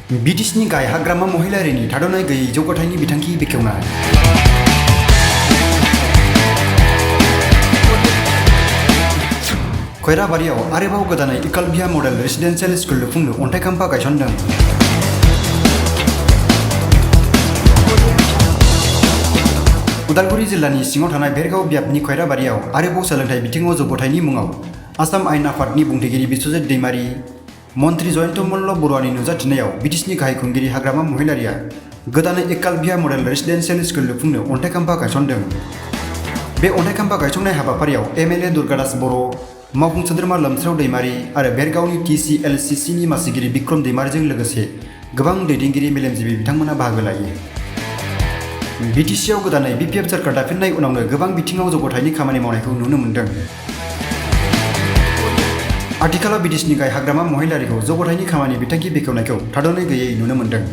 बिटिसिनि गाहाय हाग्रामा महिलारिनि थाद'नाय गैयै जौगाथायनि बिथांखि बेखेवनाय। खैराबारियाव आरोबाव गोदानै इकालभिया मडेल रेसिडेन्सियेल स्कुल लुफुंनो अन्थाइ खाम्फा गायसनदों। उदालगुरि जिल्लानि सिङाव थानाय भेरगाव बियाबनि खैराबारियाव आरोबाव सोलोंथाइ बिथिङाव जौगाथायनि मुङाव आसाम आयेन आफादनि बुंथिगिरि बिश्वजित दैमारि, मन्त्रि जयन्त मल्ल बरुवानि नुजाथिनायाव बिटिसिनि गाहाय खुंगिरि हाग्रामा महिलारिया गोदानै इकालभिया मडेल रेसिडेन्सियेल स्कुल लुफुंनो अन्थाइ खाम्फा गायसनदों। बे अन्थाइ खाम्फा गायसननाय हाबाफारियाव एमएलए दुर्गादास बर', मावफुं सोद्रोमा लोमस्राव दैमारि आरो भेरगावनि TCLCCनि मासिगिरि बिक्रम दैमारिजों लोगोसे गोबां दैदेनगिरि मेलेमजिबि बिथांमोना बाहागो लायो। बिटिसिआव गोदानै BPF सोरखार दाफिननाय उनावनो गोबां बिथिङाव जौगाथायनि खामानि मावनायखौ नुनो मोन्दों। आथिखालाव बिटिसिनि गाहाय हाग्रामा महिलारिखौ जौगाथायनि खामानि बिथांखि बेखेवनायखौ थाद'नाय गैयै नुनो मोन्दों।